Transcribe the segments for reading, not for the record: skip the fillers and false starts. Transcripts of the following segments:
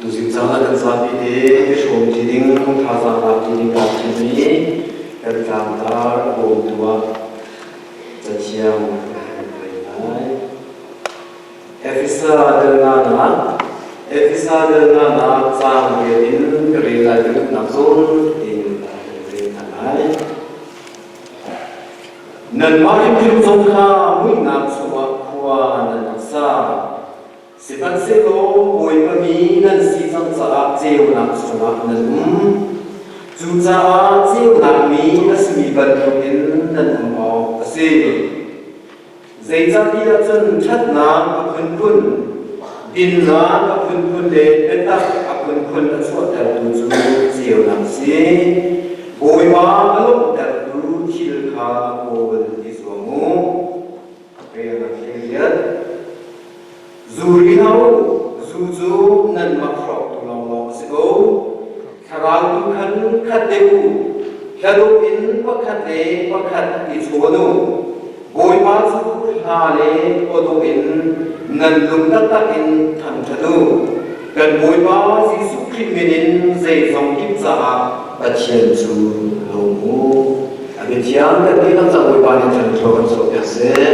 Tuzing caan ah kan zapi te i hrawm ṭi ding, thazaang lak ṭi ding aa thim i kan tlangtar a bawmtu ah Cathiang ka hun rel lai. Efesa delnak Efesa delnak caang rian in ka rel lai bantuknak zawn tein ka hun rel hna lai. Nanmah hrimhrim zong kha muihnak chungah khua nan rak sa. Sihmanhsehlaw Bawipa mi nan si cang caah ceunak chungah nan um. Cucaah ceunak mi a simi bantukin nan um awk a si. Zeicahtiah cun ṭhatnak a phunphun, dinnak a phunphun le biatak a phunphun a chuahtertu cu ceunak a si. Bawipa a lawmhtertu thil kha kawl i zuam u. Zu ri hlah u, zu cu nanmah hrawktu lawnglawng a si ko. Thlarau tu khan khat deuh u, hla dawh in pakhat le pakhat i chawn u. Bawipa cu hla le aw dawh in nan lung taktak in thangṭhat u. Kan Bawipa Jesuh Khrih min in zeizong kip caah Pathian cu lawm u. A biathiang kan dihlak cang Bawipa nih kan thlua kan chuahpiak seh.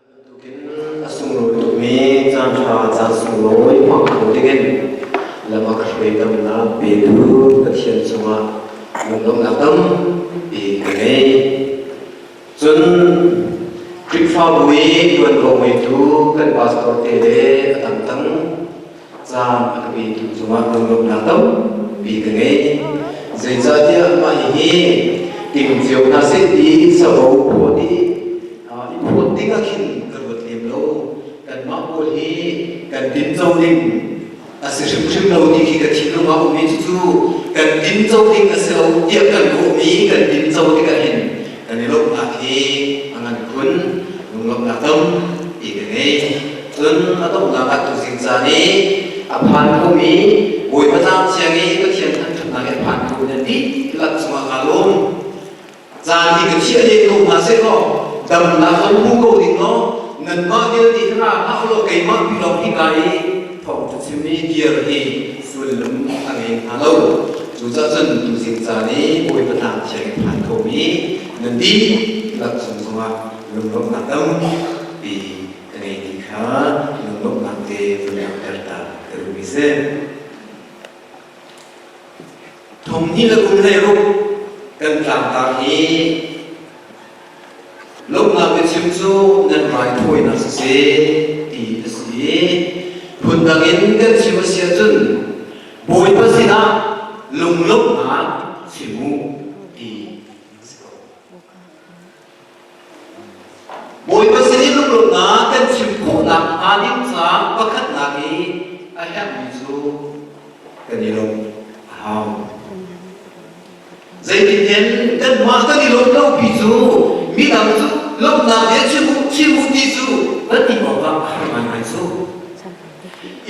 Bantukin a sunglawi tukmi caanṭha caan sunglawi hmang kho dingin lam a ka hruai damnak petu Pathian cungah lunglawmhnak tampi ka ngei. Cun Khrihfabu i ṭuanvo ngeitu kan pastor te le a dangdang caan a ka petu cungah lunglawmhnak tampi ka ngei. Zeicahtiah mah hihi ting cio hna seh ti savo phawt i i phawt ding ah khin ka ruat lem lo. Kanmah pawl hi kan tinco ding a si hrimhrim lo ti khi ka thinlung ah um i cucu kan tinco ding a si lo tiah kan ruahmi kan tinco tikah hin kan i lawmhnak hi a ngan khun, lunglawmhnak tampi ka ngei. Cun a donghnak ah tuzing caan i a phan khomi Bawipa tlang thiang i Pathian thangṭhatnak i a phan kho nan dihlak cungah kaa lawm. Caan hi ka thiah len ko hna seh law damnak zong hmu ko ding law nanmah vialte hi ra hlah u law keimah pi lawng hika i thawngṭha chim i dir hi sullam a ngei hnga lo. Cucaah cun tuzing caan i Bawipa tlang thiang i phan khomi nan dihlak cung zongah lunglawmhnak tampi ka ngei ti kha lunglawmhnak te vun langhter ta ka duhmi si. Thong hnih le kum 16 kan tlangtar hi lawmhnak biachim cu nan raithawinak siseh ti a si i phundang in kan chim a si ahcun Bawipa sinah lunglawmhnak chim u ti a si ko. Bawipa sin i lunglawmhnak kan chim khawhnak hnga ding caah pakhatnak i a herhmi cu kan i lawmh a hau. Zeitinhen kanmah kan i lawmh lopi cu midang cu lawmhnak bia chim u, chim u ti cu kan ti awkah a har ngaingai cu.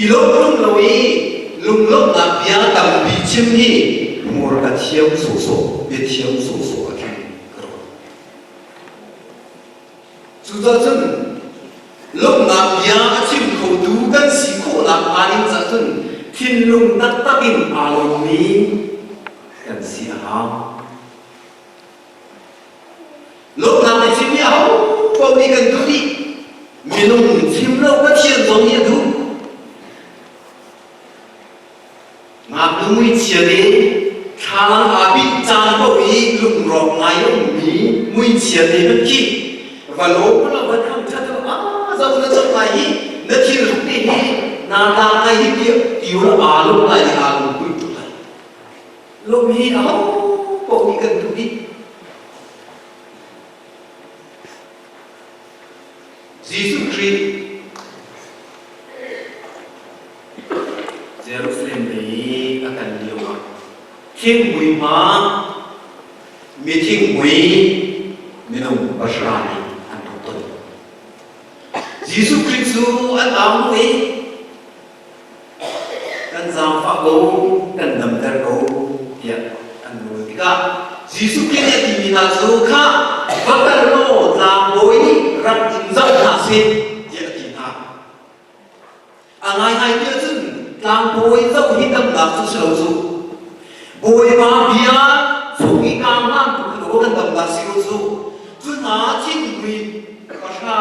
I lawmh lung lo i lunglawmhnak bia tampi chim hi hmurka thiam sawhsawh, bia thiam sawhsawh a tling ka ruah. Cucaah cun lawmhnak bia a chim khotu kan si khawhnak hnga ding caah cun Thinlung taktak in aa lawmmi kan si a hau. Lawmhnak nih chimmi aho paoh nih kan duh dih. Minung chim lo Pathian zong nih a duh. Ngaknu muichia nih thlalang aa bih caan paoh i lungrawk ngai a ummi muichia te hmanh khi va lawm law va thangṭhat law aa zoh na zoh lai hi na thil hruk te hi naa tlak lai hi tiah ti ula aa lawm lai i aa lung tuk lai. Lawm hi aho paoh nih kan duh dih. Jesuh Khrih Jerusalem lei a kal lioah thinghmui hma mi thinghmui minung pahra nih an rak ton. Jesuh Khrih cu an au i kan zaangfah ko, kan damter ko tiah an nawl tikah Jesuh Khrih nih a timi hna cu kha va kal law tlangbawi nih rak in zoh hna seh tiah a ti hna. A ngaingai ti ahcun tlangbawi zoh hi damnak cu si lo cu. Bawipa bia chung i kaa hmaan tu kha kan damnak si lo cu. Cu hna thinghmui pahra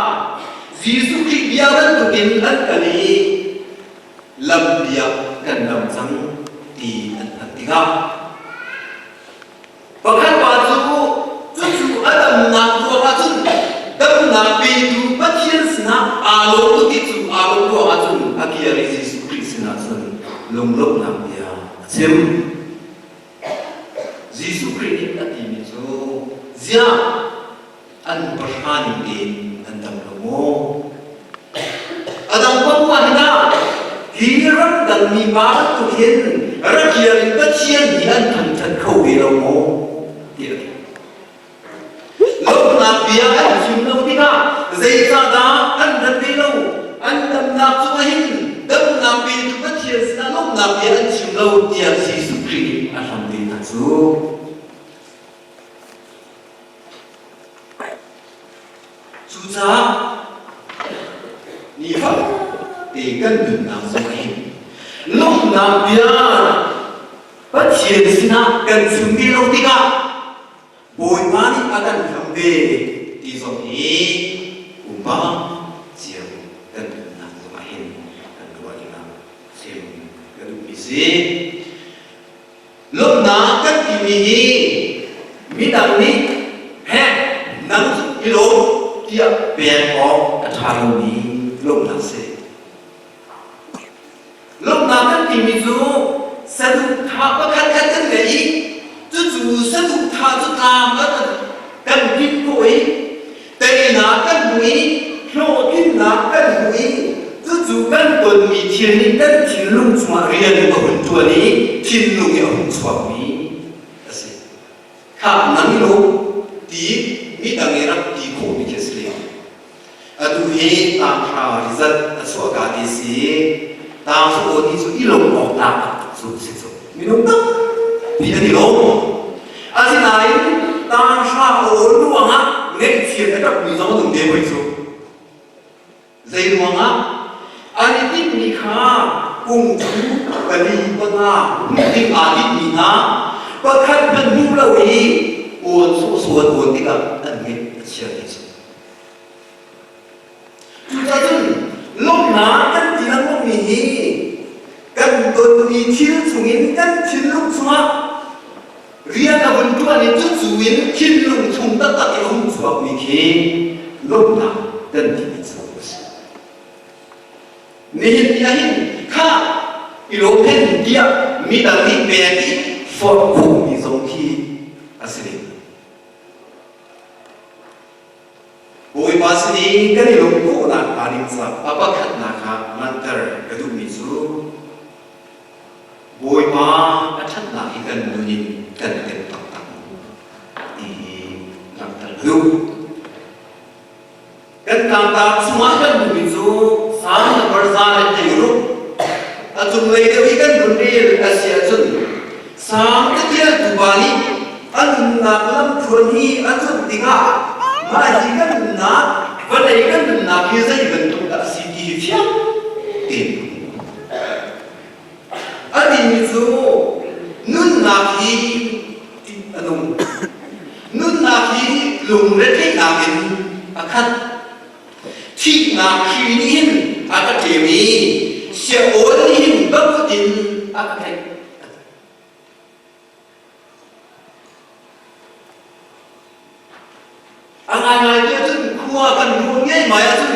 Jesuh Khrih bia bantukin an kal i lam bia kan dam cang ti an hngalh tikah Pakhat pa cu cucu a damnak ruangah cun damnak petu Pathian sinah aa lawm tuk i cu aa lawm ruangah cun a kir i Jesuh Khrih sinah cun lunglawmhnak bia a chim. Jesuh Khrih nih a timi cu ziah an pahra ning tein an dam lo maw? A dang paoh ah hin ah hi ramdang mi pa bantuk hin rakir in Pathian hi an thangṭhat kho ve lo maw? tiah a ti. Lawmhnak bia an chim lo tikah zeicahdah an rat ve lo? An damnak cungah hin damnak petu Pathian sinah lawmhnak bia an chim lo tiah Jesuh Khrih nih a hlam ve hna cu. Cucaah nifate kan nunnak zong hin lawmhnak bia Pathian sinah kan chim ve lo tikah Bawipa nih a kan hlam ve ti zong hi pumpak cio kan nunnak zongah hin kan ruah dingah chim ka duhmi si. Lawmhnak kan timi hi midang nih heh nang cu i lawm tiah pek awk a ṭha lomi lawmhnak si. Lawmhnak kan timi cu saduhthah pakhat khat kan ngei i cucu saduhthah cu tlam kan kan tlinh khawh i teinak kan hmu i hlawhtlinnak kan hmu i cucu kan tonmi thil nih kan thinlung chungah rian a hun ṭuan i thinlung i a hun chuakmi a si. Khah nang i lo ti midang i rak ti khawhmi khi a si lem. Atu hi tanghra result a chuahka ti si tanghra aw ti cu i lawm awk tlak cu si cu. Minung tampi an i lawm. Asinain tanghra aw ruangah ngaihchiat a ṭapmi zong an um ve hoi cu. Zei ruangah? An i tinhmi kha kum cu pali panga hmuh ding aa tinhmi hna pakhat hmanh hmu lo i awn sawhsawh an awn tikah an ngaih a chia ti cu. Cucacun lawmhnak kan ti lengmangmi hi kan tonmi thil chungin kan thinlung chungah rian a vun ṭuan i cucu in thinlung chung taktak i a hung chuakmi khi lawmhnak kan timi cu a si. Nihin ni ahhin kha i lawm hen tiah midang nih pek i forh khawhmi zong khi a si ve. Bawipa sin i kan i lawmh khawhnak hnga ding caah a pakhatnak ah langhter ka duhmi cu Bawipa a ṭhatnak hi kan nun in kan tem taktak ti hi langhter ka duh. Kan tlangtar chungah kan hmuhmi cu Salm number 106 a cunglei deuh i kan vun rel a si ahcun Salm catialtu pa nih a nunnak lamthluan hi a cuanh tikah mah hi kan nunnak vawlei kan nunnak hi zei bantuk dah a si ti hi fiang tein. timi cu nunnak hi ṭih a nung. Nunnak hi lungretheihnak in a khat. Thihnak hri nih hin a ka ṭem i sia-awl nih hin ka kut in a ka tlaih. A ngaingai ti ahcun khua kan ruah ngeimai ahcun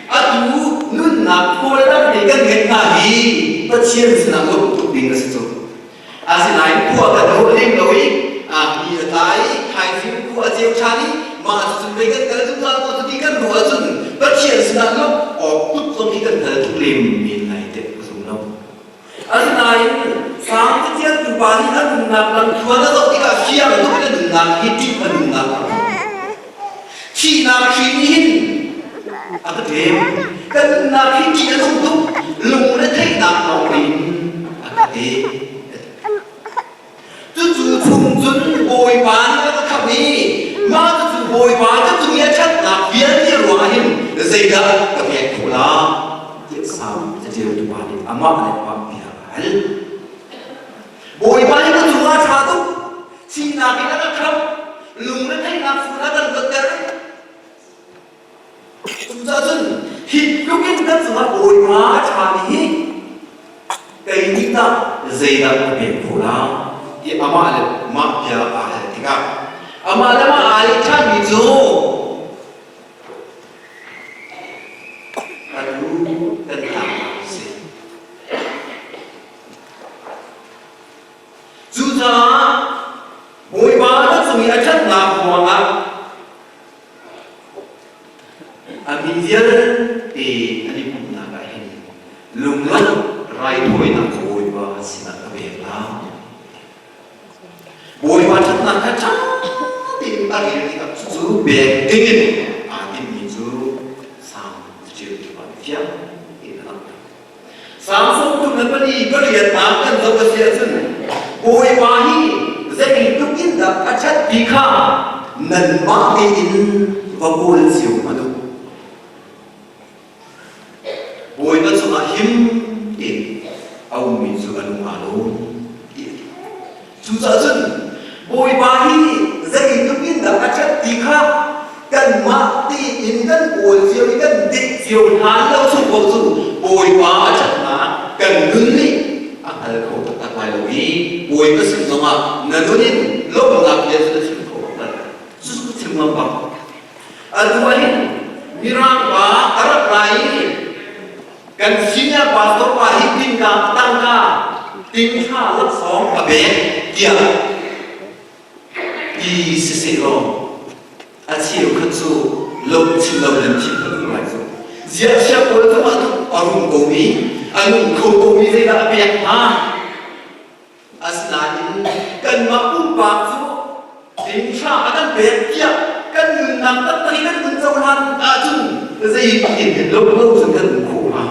atu nunnak khuallam nih kan ngeih hna hi Pathian sinah lawmh tuk ding a si cu. Asinain khua kan ruah lem lo i ni a tla i thaizing khua a ceu ṭhan i mah cucun pei kan kal zungzal ko cuti kan ruah ahcun Pathian sinah lawmh awk tuk zong hi kan hngal tuk lem men lai tiah ka zum lo. Asinain sang cathiangtu pa nih a nunnak lamthluan a zoh tikah fiang tuk in a nunnak hi ṭih a nunnak a hmu. Thihnak hri nih hin a ka ṭem. Ka nunnak hi ṭih a nung tuk. Lungretheihnak lawng in a ka pek. Cucu chung cun Bawipa nih a ka khamh i mah cucu Bawipa ka cung i a ṭhatnak vialte ruangah hin zeidah ka pek khawh la tiah Salm caṭialtu pa nih amah le amah bia a hal. Bawipa hi ka cungah a ṭha tuk. Thihnak in a ka khamh. Lungretheihnak chung a kan luatter. Cucaah cun hi tluk in kan cungah Bawipa a ṭhami hi kei nih tah zeidah ka pek khawh la ti amah le mah bia aa hal tikah amah le mah aa leh ṭhanmi cu atu kan tlaknak a si. Cucaah Bawipa na cung i a ṭhatnak ruangah A mi vialte an i pumhnak ah hin lunglawmh raithawinak kha Bawipa sinah ka pek lai. Bawipa ṭhatnak kha ṭha tein a rel tikah cucu pek dingin aa timmi cu Salm caṭialtu pa nih fiang tein a langhter. Salm 34 pariatnak kan zoh a si ahcun Bawipa hi zeitluk in dah a ṭhat ti kha nanmah tein va kawl cio hmanh u. Bawipa cungah him tein a ummi cu a lung aa lawm ti a ti. Cucaah cun Bawipa hi zeitluk in dah a ṭhat ti kha kanmah tein kan kawl cio i kan dik cio hlan lo chung paoh cu Bawipa a ṭhatnak kan nun nih a hngal kho taktak lai lo i Bawipa sin zongah na nun in lawmhnak bia cu na chim kho bak lai lo. Cucu chim ngam bak. Atu ah hin Mirang pa a rak ra i Kan senior pastor pa hi tingka tangka tingthla laksawng a pek tiah ti siseh law a cheukhat cu lo chim lo nan thim ka duh lai cu. Ziah chia pawl cu mah tuk a rum komi a nung kho komi zeidah a pek hnga? Asinain kanmah pumpak cu dingthla a kan pek tiah kan nunnak taktak i kan vun cohlan ahcun zeitin lo lo cun kan um khawh hnga?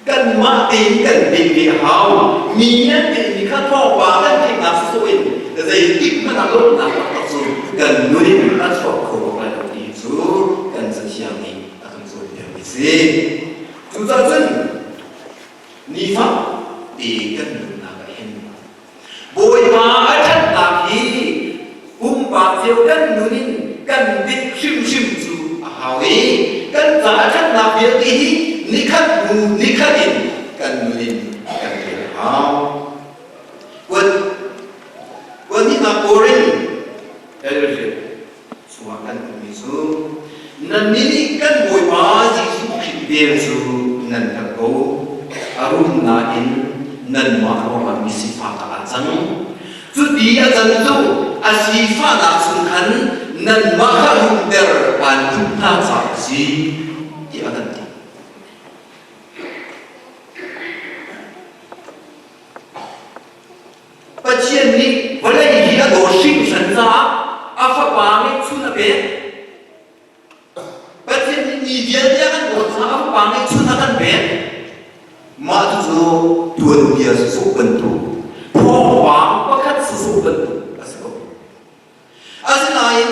Kanmah tein kan pek ve a hau. Mi nih an pekmi kha thawngpang kan theihnak sawsawh in zeitik hmanh ah lawmhnak taktak cu kan nun in a chuak kho bak lai lo ti cu kan Cathiang nih a kan cawnpiakmi a si. Cucaah cun Nifak te kan nunnak ah hin Bawipa a ṭhatnak hi pumpak cio kan nun in kan dik hrimhrim cu a hau i kan ca a ṭhatnak vialte hi nikhat hnu nikhat in kan nun in kan rel a hau. Kuan kuan hnihnak Korin chungah kan hmuhmi cu nannih nih kan Bawipa Jesuh Khrih vel cu nan hngalh ko. A rum nain nanmah ruangah mi sifak ah aa cang. Cuti a can cu a sifahnak chung khan nanmah kha rumter aan duh hna caah a si tiah a kan ti. Pathian nih vawlei hi a dawt hringhran caah a Fapa ngeihchun a pek. Pathian nih mi vialte a kan dawt caah a Fapa ngeihchun a kan pek. Mah cucu tuanbia sawsawh bantuk, thawngpang pakhat sawsawh bantuk a si ko. Asinain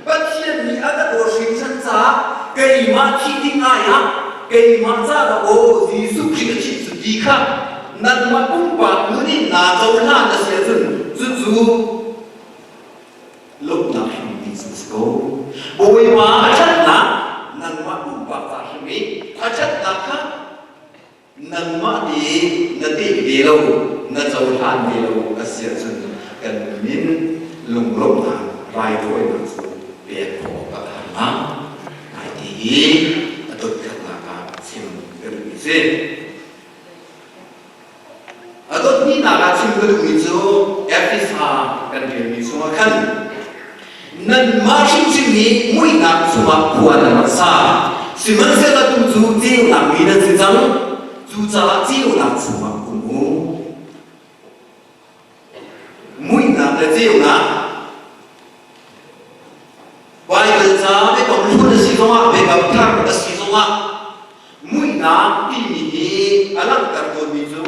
Pathian nih a ka dawt hringhran caah keimah thih ding ai ah keimah caah aw Jesuh Khrih a thih cu ti kha. Nangmah pumpak nun in naa cohlan a si ahcun cucu lawmhnak hrimmi cu a si ko. Bawipa a ṭhatnak nangmah pumpak ca hrim i a ṭhatnak kha nangmah te na teh ve lo, na cohlan ve lo a si ahcun kan min lunglawmhnak raithawinak cu pek khawh awkah a har hnga. Ai ti hi a dotkhatnak ah chim ka duhmi si. A dothnihnak ah chim ka duhmi cu Efesa kan relmi chungah khan nanmah hrimhrim nih muihnak chungah khua nan rak sa. Sihmanhsehlaw tu cu ceunak mi nan si cang. Cucaah ceunak chungah um u. Muihnak le ceunak Baibal ca biakam hlun a si zongah biakam thar a si zongah muihnak timi hi a langhter tawnmi cu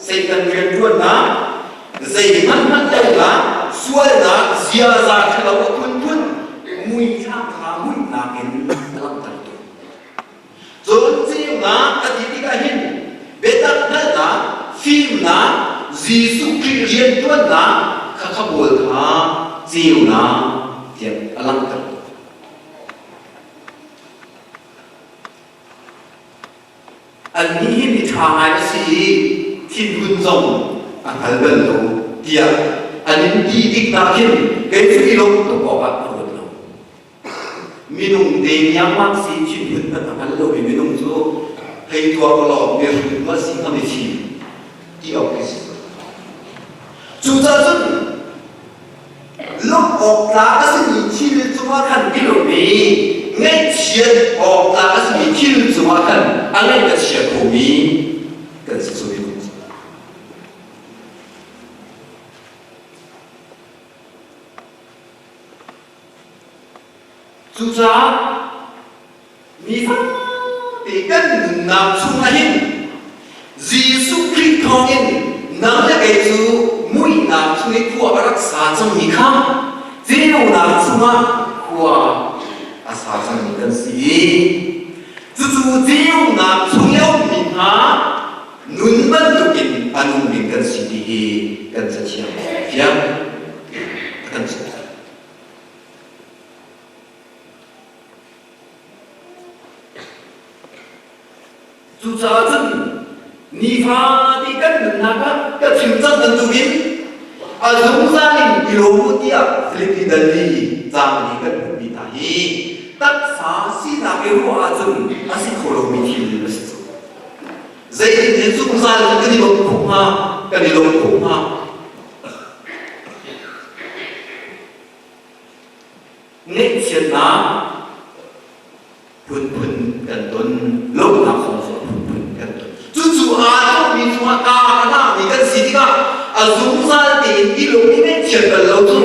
Satan rianṭuannak zeihmanh hmanh lonak sualnak ziaza ṭhalo a phunphun muithla kha muihnak in a langhter tawn. Cun ceunak a ti tikah hin biatak hngalhnak, fimnak, Jesuh Khrih rianṭuannak kha kha pawl kha ceunak tiah a langhter. Annih hi miṭha ngai a si i thinhun zong a hngal bal lo tiah an in ti tik hna khin kei cu i lawm tuk awkah ka ruat lo. Minung te niangmang si thinhun hmanh a hngal lomi minung cu hei tuah u law mihrut ma si hnga mifim ti awk khi si. Cucaah cun lawmh awk tlak a simi thil cungah khan i lawm i ngaihchiat awk tlak a simi thil cungah khan a ngaih a chia khomi kan si cu minung cu. Cucaah Mi vialte kan nunnak chungah hin Jesuh Khrih thawngin nang le kei cu muihnak chung i khua a rak sa cangmi kha ceunak chungah khua a sa cangmi kan si i cucu ceunak chung i a ummi hna nun bantukin a nung ding kan si ti hi kan cathiang fiang a kan chimh. Cucaah cun nifate kan nunnak ah ka chim cang bantukin a zungzal in i lawm u tiah Filipi dal li caang nih kan hmuhmi hna hi taksa sinak i ruah ahcun a si kho lomi thil a si cu. Zeitin zungzal in kan i lawm khawh hnga? Kan i lawm khawh hnga? Ngaihchiatnak phunphun kan ton, lawmhnak zong cu a phunphun kan ton. Cucu aa tlawmmi cungah kaa a hlangmi kan si tikah a zungzal tein i lawm i ngaihchiat bal lo cu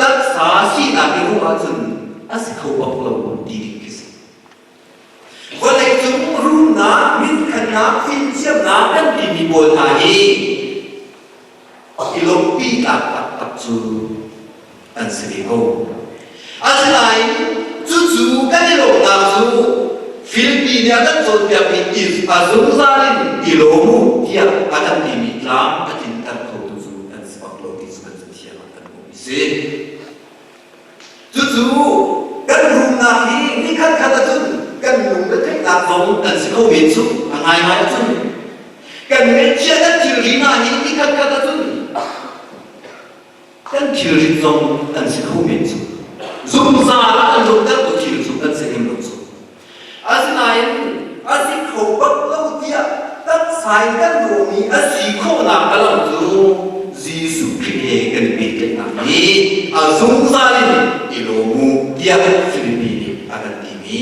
taksa sinak i ruah ahcun a si kho bak lo ti ding khi si. Vawleicung rumnak, minkhannak, fimthiamnak kan timi pawl hna hi i lawmhpi tlak taktak cu an si ve ko. Asinain cucu kan i lawmhnak cu Filipi nih a kan cawnpiakmi a zungzal in i lawm u tiah a kan timi tlam a tlinter khotu cu an si bak lo ti cu kan cathiang ah kan hmuhmi si. Cucu kan rumnak hi nikhat khat ahcun kan lungretheihnak zong kan si kho men cu a ngaingai ahcun kan ngeihchiah kan thilri hna hi nikhat khat ahcun kan thilrit zong an si kho men cu zungzal ah an lungtertu thil cu kan si lem lo cu Asinain a si kho bak lo tiah taksa in kan dawmi a si khawhnak a lam cu Jesuh Khrih he kan i pehtlaihnak hi a zungzal in i lawm u tiah Filipi nih a kan timi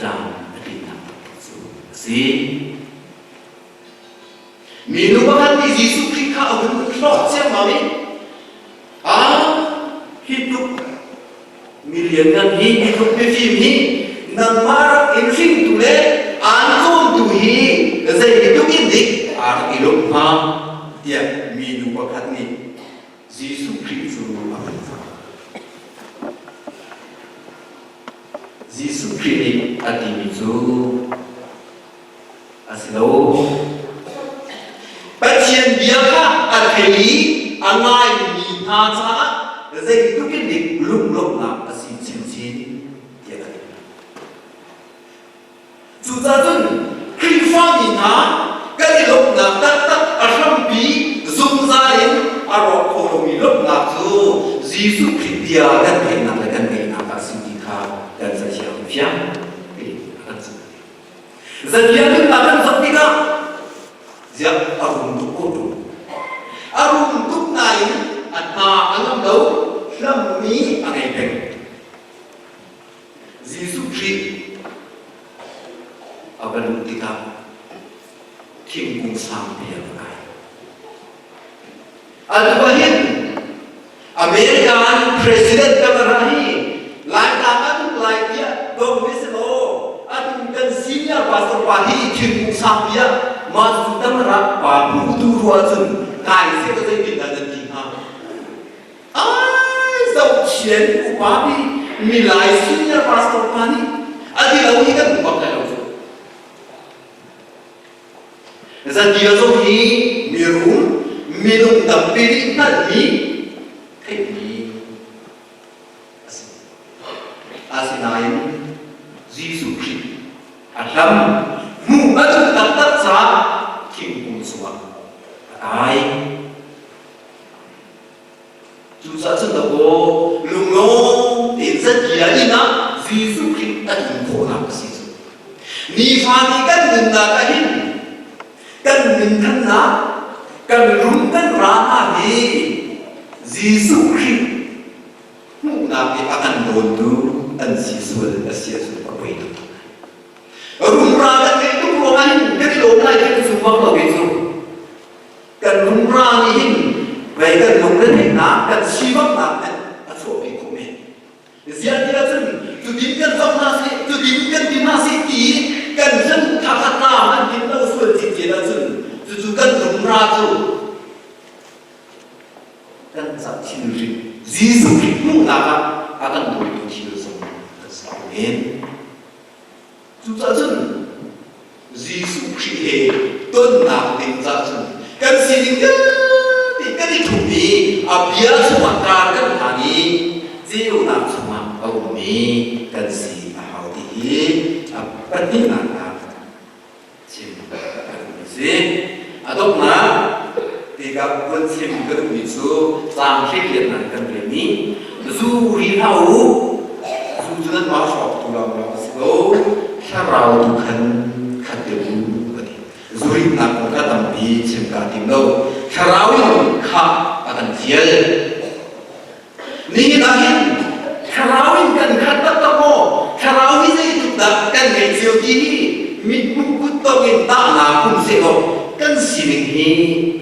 tlang a tlinnak taktak cu a si. Minu pakhat nih Jesuh Khrih kha a hun hlawk ciammam i ah hi tluk mi lianngan hi hi tluk mifim hi nangmah rak in hringtu le aan cawmtu hi zeitluk in dik aa rak i lawmh hnga tiah minu pakhat nih Jesuh Khrih cu a hun cang. Jesuh Khrih nih a timi cu a si lo. Pathian bia kha a thei i a ngaimi hna caah zeitluk in dik lunglawmhnak a si chinchin tiah a ti. Cucaah cun Khrihfami hna kan i lawmhnak taktak a hrampi zungzal in a rawk kho lomi lawmhnak cu Jesuh Khrih bia kan theihnak le kan ngeihnak ah a si ti kha kan cathiang fiang tein a kan chimh. Zakia nunnak kan zoh tikah ziah a rum tuk ko ṭung. A rum tuk nain a hna a ngam lo, hlammi a ngei peng. Jesuh Khrih a va luh tikah thingkung sangpi a va kai. Atu ah hin American President Kamara hi Laitlang a tuk lai tiah dong ni selaw atu kan senior pastor pa hi thingkung sangpi ah mah cu Kamara pa hmutu ruah cun kai se ka zeitin dah nan ti hnga? Ai zohchien upa bi milai senior pastor pa nih a ti lo hi kan hmu bak lai lo cu. Zatia zong hi mirum minung tampi nih hngalhmi theihmi a si. Asinain Jesuh Khrih a hlam hmuh a duh taktak caah thingkung cungah a kai. Cucaah cun dakaw lunglawm tein zatia inn ah Jesuh Khrih a tlun khawhnak a si cu. Nifa ni kan nunnak ah hin kan minthannak, kan rum kan ra hna hi Jesuh Khrih hmuhnak i a kan dawntu an si sual a si ahcun a poi tuk. Rumra kan ngeih tuk ruangah hin kan i lawm lai ti kan sung bak lo ve cu. Kan rumra nih hin vei kan lungretheihnak, kan sivaknak hmanh a chuahpi khawh men. Ziah ti ahcun cutin kan zoh hna sih, cutin kan ti hna sih ti kan zan thakhat hna an tin lo sual cincin ahcun cucu kan rumra cu kan cah thilri Jesuh Khrih hmuhnak ah a kan dawitu thil zong kan si kho men. Cucaah cun Jesuh Khrih he tonnak ding caah cun kan sining vialte kan i ṭhum i a bia chungah kar kan hlan i ceunak chungah a ummi kan si a hau ti hi a pahnihnak ah chim ka duhmi a si. A donghnak tikah vun chim ka duhmi cu caang hleiliannak kan relmi zu ri hlah u, zu cu nanmah hrawktu lawnglawng a si ko, thlarau tu khan khat deuh u ka ti. Zuritnak kong kha tampi chim kaa tim lo. Thlarau in khah a kan fial. Nihin ah hin thlarau in kan khat taktak maw? Thlarau hi zeitluk dah kan ngeih cio ti hi mithmuh kuttong in tahnak um sehlaw kan sining hi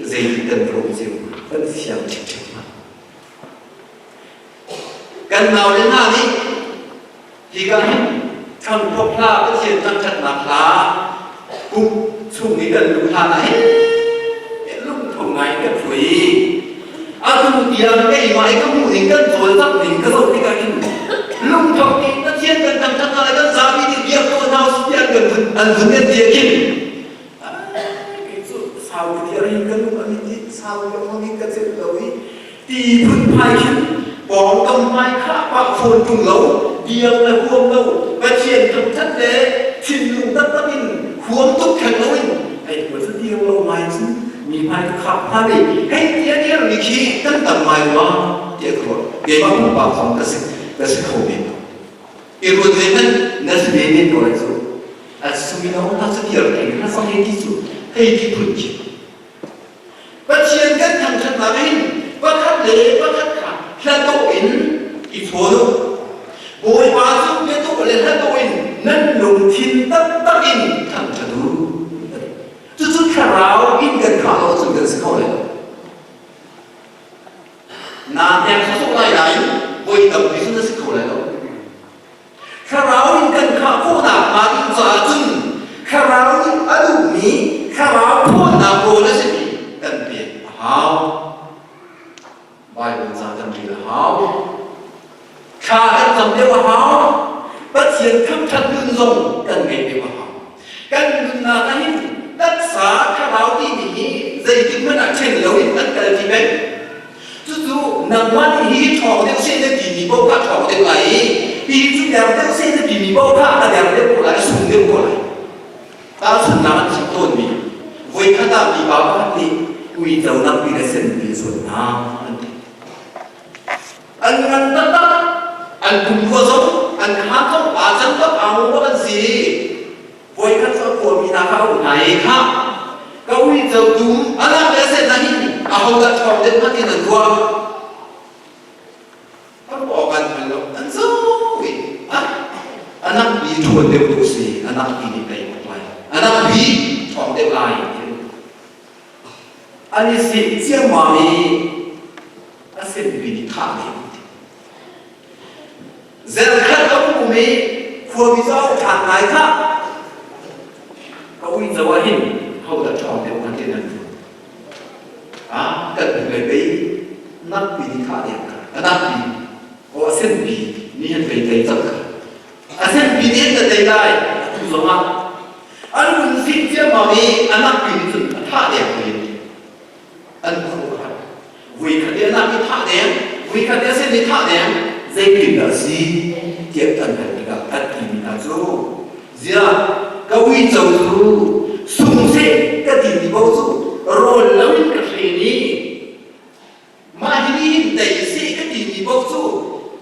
zeitin kan rum cio kan fiang ṭhimṭhim hnga. Kan naule hna nih hika hin ṭhangthawk hla Pathian thangṭhatnak hla kum chung i kan luh hlan ah hin lungtho ngai kan hruai i atu tiang keimah i ka hmuh ning kan cawlcangh ning ka zoh tikah hin lungtho in Pathian kan thangṭhat hna le kan zapi nih biak ko hna usih tiah an kan vun an vun kan ti ah khin kei cu sau ka ti hin ka lung a mit i sau ka hmang in ka celh lo i ti phunphai khin pawngkam hmai khah pah fawn ṭung lo biak le huam lo Pathian thangṭhat le thinlung taktak in huam tuk theng lo in hei tua cu tiang lo ngai cun mi hmai ka khap hna ve hei tia dirmi khi kan tam ngai rua tiah ka ruah keimah pumpak zong ka si ka si kho men i ruat ve hmanh na si ve men ko lai cu a sumino na cu tiar thei na sang hei ti cu hei ti phun khi Pathian kan thangṭhatnak in pakhat le pakhat kha hladawh in i chawn u. Bawipa cu biadawh le hladawh in nan lungthin taktak in thangṭhat u. Cucu thlarau in kan khah lo ahcun kan si kho lai lo. Naa hnek sawsawh lai nain voi tampi cu na si kho lai lo. Thlarau in kan khah khawhnak hnga ding caah cun thlarau nih a duhmi thlarau thawnnak rawl a simi kan pek a hau. Baibal ca kan rel a hau. Thla kan cam deuh a hau. Pathian thangṭhat nun zong kan ngeih deuh a hau. thlarau timi hi zeitik hmanh ah ṭhen loin an kal ṭi peng. Cucu nangmah nih hi ṭhawng deuh seh na timi paoh kha ṭhawng deuh lai i hi cu der deuh seh na timi paoh kha a der deuh ko lai, a sung deuh ko lai. Tahchunhnak an chim tawnmi voikhat ah mipa pakhat nih uico nangpi le senpi a zuat hna an ti. An ngan taktak, an pumrua zong, an khaan zong aa can bak aa ngo bak an si. Voikhat cu a khuami hna kha a um hna i khah ka uico dum a lak le a sen ah hin ahodah ṭhawng deuh hnga tiin an ruah. Kan awk an hngal lo, an zoh i ah anak bi ṭhawn deuh tu si, anak bi nih tei bak lai, anak bi ṭhawng deuh lai ti an i sik ciammam i a senpi nih thah ve ti. Zerkhat a um i khuami cu a auh ṭhan ngai khah. Ka uico ah hin hodah ṭhawng deuh hnga ti nan ruat. Ah, kan hnulei pei nakpi nih thah deng kha. A nakpi, aw a senpi nih an pei tei cang kha. A senpi nih an ka tei lai, atu zongah. An vun sik ciammam i a nakpi nih cun a thah deng ve. An khuh kha. Vui khat i a nak i thah deng, vui khat i a sen i thah deng, zeitin dah si tiah kan hal tikah kan timi hna cu ziah ka uico cu sung seh ka timi paoh cu rawl loin ka hren i mah hi hin tei seh ka timi paoh cu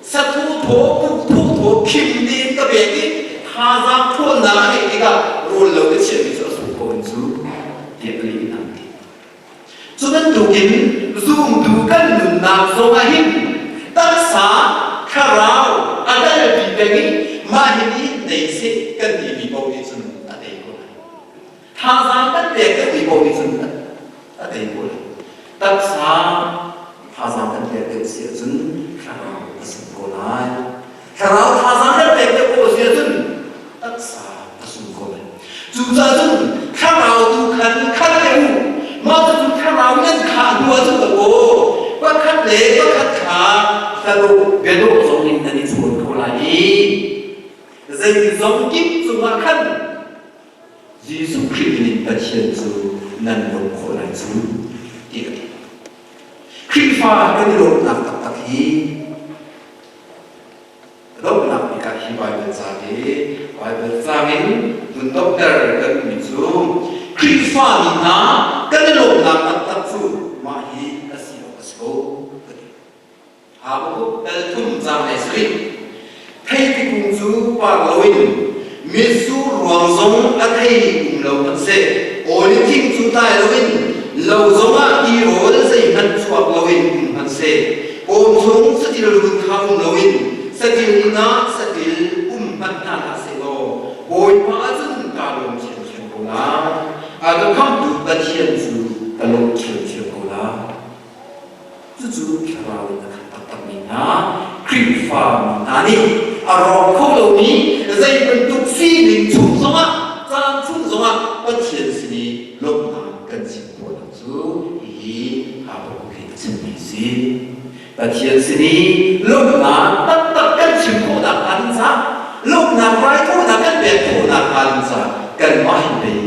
sathu thaw puk thu thaw khim tein ka pek i thazaang ṭhawnnak a ngeih tikah rawl lo ka chiahmi cu a sung ko in cu tiah ka leh hna. Cu bantukin zumtu kan nunnak zong ah hin taksa, thlarau a kalpi peng i mah hi nih tei seh kan timi paoh nih cun a tei ko lai. Thazaang kan pek deuhmi paoh nih cun a tei ko lai. Taksa thazaang kan pek deuh si ahcun thlarau a sung ko lai. Thlarau thazaang kan pek deuh ko si ahcun taksa a sung ko lai. Cucaah cun thlarau tu khan khat te u. Mah cucu thlarau nan khah hnu ahcun ka aw pakhat le pakhat kha tladawh biadawh zong in nan i chawn kho lai i zeizong kip cungah khan Jesuh Khrih min in Pathian cu nan lawmh khawh lai cu ti a ti. Khrihfa kan i lawmhnak taktak hi donghnak bik ah hi Baibal ca hi Baibal caang in vun donghter kan duhmi cu Khrihfa mi hna kan i lawmhnak taktak cu mah hi a si awk a si ko ka ti. Habakkuk dal thum caang le sarih Theipi kung cu par loin mitsur ruang zong a thei um lo hmanhseh oliv thing cu tlai loin lo zongah tirawl zeihmanh chuak loin um hmanhseh Kawm chung satil run kha um loin satil inn ah satil um hmanh hna hlah sehlaw Bawipa ahcun kaa lawm ṭhiamṭhiam ko lai. A ka khamhtu Pathian cu ka lawm ṭhiamṭhiam ko lai. Cucu thlarau in a khat taktakmi hna Khrihfa mi hna nih a rawk kho lomi zei bantuk sining chung zongah caan chung zongah Pathian sin i lawmhnak kan chim khawhnak cu hihi Habakkuk hi a chimmi a si. Pathian sin i lawmhnak taktak kan chim khawhnak hnga ding caah lawmhnak raithawinak kan pek khawhnak hnga ding caah kanmah hin pei